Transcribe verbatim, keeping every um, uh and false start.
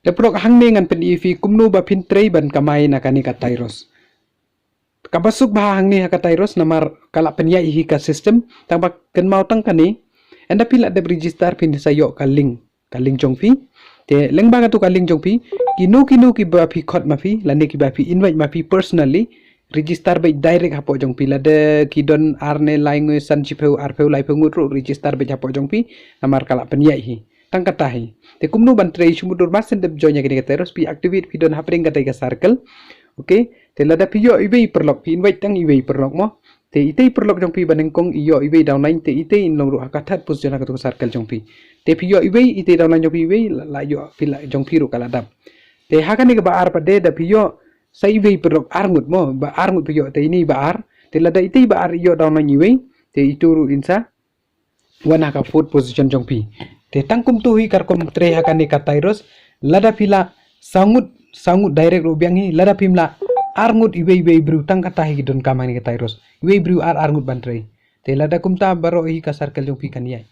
Te paralok, hangne ngan pyni ïa phi kumno ba phin trei ban kamai na kane ka Tyros. Kaba suk bha hangne ha ka Tyros namar ka la pynïaid hi ka system, tang ba kynmaw tang kane. Ynda phi la dep register phin sa ïoh ka link, ka link jong phi. Te lyngba katu ka link jong phi, kino kino kiba phi khot ma phi lane kiba phi invite ma phi personally, register beit direct hapoh jong phi. Lada ki don ar ne lai ngut, san, shiphew, arphew, laiphew ngut ruh, register beit hapoh jong phi namar ka la pynïaid hi. Tang kata hi. Te kumno ban trei? Shu mutdur mar shen dep join ïa kane ka Tyros, phi activate, phi don hapdeng kata ka circle. Okay. Te lada phi ïoh iwei paralok, phi invite tang iwei paralok mo. Te itei paralok jong phi ba nyngkong i ïoh iwei downline, te itei in long ruh ha ka third position ha katu ka circle jong phi. Te phi ïoh iwei, itei downline jong phi iwei, la, la ïoh phi la jong phi ruh ka la dap. Te ha kane kaba ar pat de, da phi ïoh sa iwei paralok, ar ngut mo, ba ar ngut phi ïoh, te ini ba ar. Te lada itei ba ar i ïoh downline iwei, te itu ruh in sa wan ha ka fourth position jong phi. Te tang kumtu hi ka rukom trei ha kane ka Tyros. Lada phi la saw ngut, saw ngut direct ruh biang hi. Lada phim la, ar ngut iwei iwei briew, tang kata hi ki donkam ha kane ka Tyros. Iwei briew ar, ar ngut ban trei. Te lada kumta baroh hi ka circle jong phi kan ïaid.